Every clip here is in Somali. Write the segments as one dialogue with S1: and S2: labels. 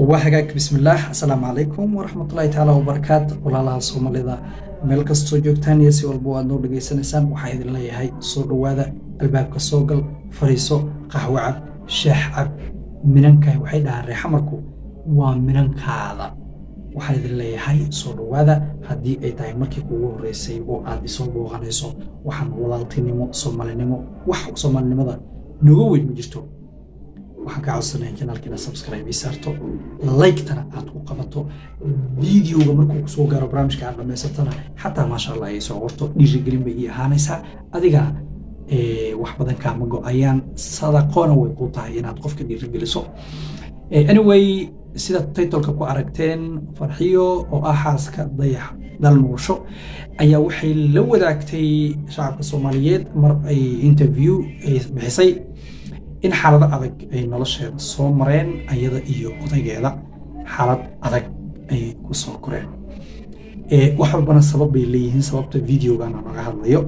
S1: Waa hagaag. Bismillaah, assalaamu calaykum waraxmatullaahi tacaala wabarakaat. Walaalaha Soomaalida meel kastoo joogtaan iyo si walba waad noo dhegaysanaysaan, waxaa idin leeyahay soo dhowaada. Albaabka soo gal, fariiso, qaxwo cab, shaah cab. Minanka waxay dhahaan reer Xamarku waa minankaada. Waxaan idin leeyahay soo dhowaada. Haddii ay tahay markii kuugu horreysay oo aad isoo booqanayso, waxaan walaaltinimo, Soomaalinimo, wax Soomaalinimada nooga weyn ma jirto. Waxaan kaa codsanaya channelka inaad subscribe ii saarto, like-tana aad ku qabato, videoga markuu kusoo gaaro, barnaamijka aad dhamaysatana xataa, maasha Allah, ay soo qorto. Dhiirigelin bay ii ahaanaysaa, adigana wax badan kaama go-ayaan, sadaqoona way ku tahay inaad qofka dhiirigeliso. Anyway, sida titleka ku aragteen, Farxiyo oo ah xaaska Dayax Dalnuursho ayaa waxay la wadaagtay shacabka Soomaaliyeed mar ay interview ay bixisay in xaalado adag ay nolosheeda soo mareen, ayada iyo odaygeeda xaalad adag ay ku soo koreen. Wax walbana sabab bay leeyihiin. Sababta videogan naga hadlayo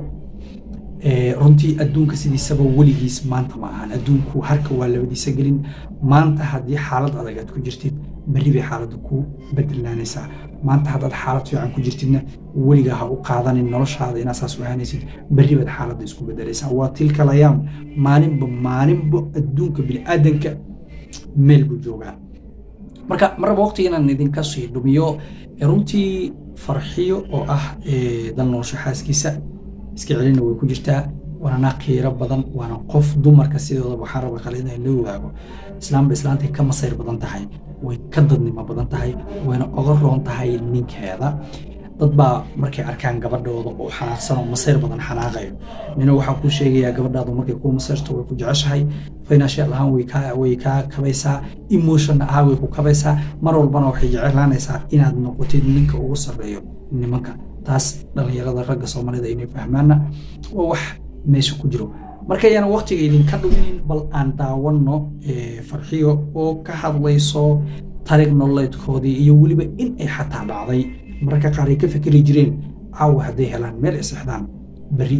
S1: runtii, adduunka sidiisaba weligiis maanta ma ahan. Adduunku harka waa labadiisa gelin. Maanta haddii xaalad adag aad ku jirtid, berri bay xaaladda ku bedelaanaysaa. Maanta haddaad xaalad fiican ku jirtidna, weligaa ha u qaadanin noloshaada inaad saas u ahaanaysid. Berri baad xaaladda isku bedelaysaa. Waa tilka layaam, maalinba maalinba adduunka bini'aadanka meel buu joogaa. Marka marraba waqtiga inaan idinka sii dhumiyo, runtii Farxiyo oo ah Dalnoosho xaaskiisa, iska celina way ku jirtaa, waana qiiro badan, waana qof dumarka sidooda. Waxaan raba kale inaan la wadaago, islaamba islaantay ka masayr badan tahay, way ka dadnimo badan tahay, wayna oga roon tahay ninkeeda. Dad baa markay arkaan gabadhooda oo xanaaqsan oo masayr badan xanaaqayo. Nina waxaan kuu sheegayaa, gabadhaadu markay kuu masayrto way ku jeceshahay. Financial ahaan way kaa kabaysaa, emotion ahaan way ku kabaysaa. Mar walbana waxay jeclaanaysaa inaad noqotid ninka ugu sarreeyo nimanka. Taas dhalinyarada ragga Soomaalida inay fahmaanna waa wax meesha ku jiro. Marka ayaan waqtiga idinka dhuminin, bal aan daawano Farxiyo oo ka hadlayso taariikh nololeedkoodii iyo weliba in ay xataa dhacday mararka qaar ay ka fikri jireen caawa hadday helaan meel ay seexdaan, berri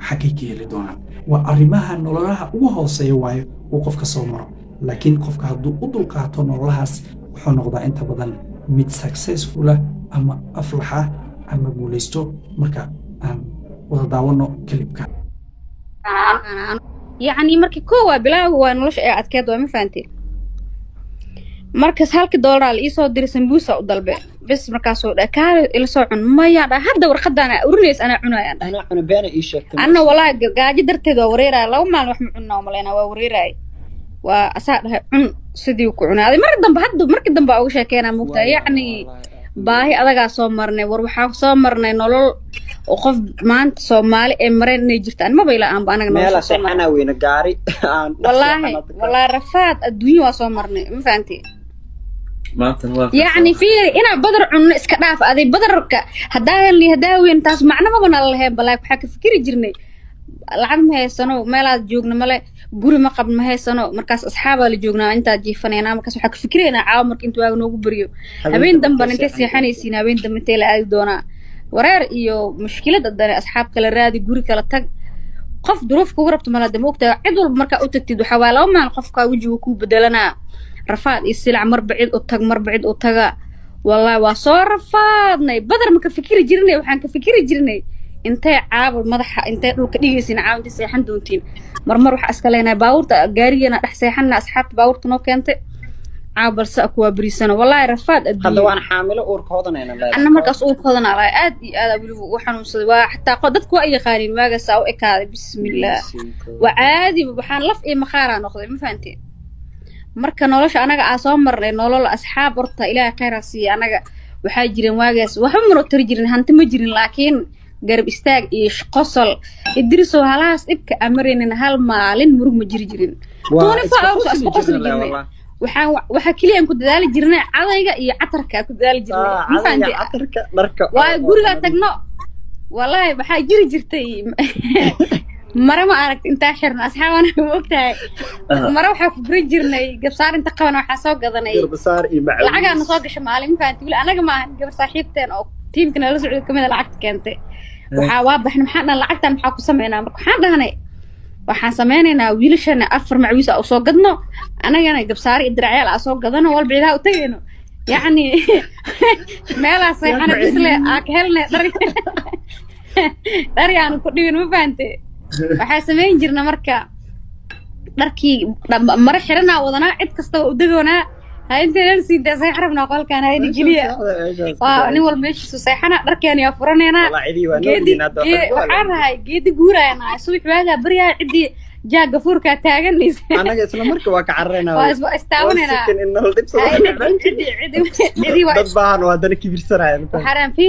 S1: xaggay ka heli doonaan. Waa arrimaha nololaha ugu hooseeya waayo uu qofka soo maro, laakiin qofka hadduu u dulqaato nololahaas, wuxuu noqdaa inta badan mid successful ah ama aflaxa ama guulaysto. Marka aan wada daawano clipka.
S2: Yacni markii koo waa bilaaga, waa nolosha ee adkeed, waa ma fahanteen. Markas halkii doolaraa la iisoo diray, sambuusa u dalbe bes. Markaasoo dha kaale ila soo cun. Maya dha, hadda warqadaan urinaysa anaa cunayaan dhahay.
S3: Anaa cuna, beena ii sheegtay.
S2: Anna walaahi gaajo darteed waa wareeraya. 2 maalin wax ma cunaa umalaynaa, waa wareeraya. Waa asaa dhahay cun, sidii ku cunaaday. Mar dambe, hadda markii dambe aa uga sheekeynaa, mugtaa. Yacni baahi adagaa soo marnay. War waxaa soo marnay nolol oo qof maanta Soomaali ee mareen inay jirto an maba ilaa aanba anaga
S3: meela
S2: nolosha soo marnay.
S3: Seexanaa weyne gaari aan dhex
S2: wallaahi
S3: seexanaa.
S2: Wallaahi rafaad adduunyo waa soo marnay, ma fahanti?
S4: Maantana waa
S2: Yacni fiiri, inaa badar cunno iska dhaaf. Aday badarka haddaa helni, haddaa weyn, taas macno maba nala lahayn balaa. Waxaa ka fikiri jirnay lacag ma haysano, meelaad joogno male, guri ma qabno, ma haysano. Markaas asxaabaa la joognaa, intaad jiifanaynaa. Markaas waxaa ka fikiraynaa caawa marka inta waaga noogu baryo, habeen dambana intay seexanaysiin, habeen dambe intee la aadi doonaa. Wareer iyo mushkilad haddana asxaab kala raadi, guri kala tag, qof duruuf kugu rabto mala de. Maogtahay, cid walba markaa u tagtid waxaa waaya 2 maalin qofkaa wejiga kuu bedelanaa. Rafaad iyo silac, marba cid u tag, marba cid u taga. Wallahi waa soo rafaadnay. Badar ma ka fikiri jirnay, waxaan ka fikiri jirnay intay caaba madaxa intay dhulka dhigaysiin, caawa intay seexan doontiin. Marmar waxaa iska leenahay baabuurta, gaarigana dhex seexana, asxaabta baabuurta noo keentay caawa, balse kuwaa beriisano. Wallahi rafaad
S3: hadda
S2: adduunyo.
S3: Waana xaamilo, uurka hodanayna leedahay.
S2: Anna markaas uurka hodanaa lahay, aad iyo aad aa weliba u xanuunsaday. Waa xataa dadku waa yaqaaniin waagaasaa u ekaaday. Bismillaah, waa caadi, waxaan laf iyo maqaaraa noqday, ma fahanteen? Marka nolosha anaga aa soo marnay, nolol asxaab horta Ilaahay khayr ha siiya. Anaga waxaa jireen waagaas waxba manoo tari jirin, hanti ma jirin, laakiin garab istaag iyo qosol. Idrisow, halahaas dhibka aan maraynin, hal maalin murug ma jiri jirin.
S3: Waa
S2: 24
S3: iska
S2: hours
S3: qosli
S2: isku qosli
S3: jirnay.
S2: jirnay.
S3: Wallahi.
S2: Waxaa keliya aan ku dadaali jirnay cadayga iyo catarka aan ku dadaali jirnay, ma
S3: cadayga,
S2: fahanteen?
S3: Catarka, dharka.
S2: Waa gurigaa tagno, wallahi waxaa jiri jirtay mare, ma aragti, intaa xirna asxaabana, ma ogtahay, mare waxaa ku guran jirnay gabsaar inta qaban, waxaa soo gadanay
S3: garbasaar iyo macawiis.
S2: Lacagaana soo gasha maalin, ma fahanti? Weli anaga maahan, gabar saaxiibteen oo tiimka nala socda kamid a lacagta keentay. Waxaa waa baxnay, maxaan dhahnay, lacagtan maxaa ku sameynaa? Marka waxaan dhahnay Waxaan sameynaynaa wiilashana afar macwiis aa usoo gadno, anagana gabsaare iyo diracyaal aa soo gadano, walba cidaha u tagayno, yacni meelaa seexana bisle aa ka helnay dhar, dhar yaanu ku dhibin, ma fahante? Waxaa samayn jirna marka dharkii maro xiranaa wadanaa, cid kastaba u degoonaa, ha intaynan siinta seex rabnaa qolkaan hayna geliya. Waa nin walba meeshiisu seexana, dharkeena yaa furaneynaa. Geedi waxaan nahay geedi guurayanahay, subax waagaa baryahay ciddii jaaga fuurkaa taaganaysa.
S3: Annaga isla marka waa ka cararayna.
S2: Waa istaawaneynaa. Cidii waa
S3: Dad baahan oo haddana kibirsanaya.
S2: Waxaan fiiri.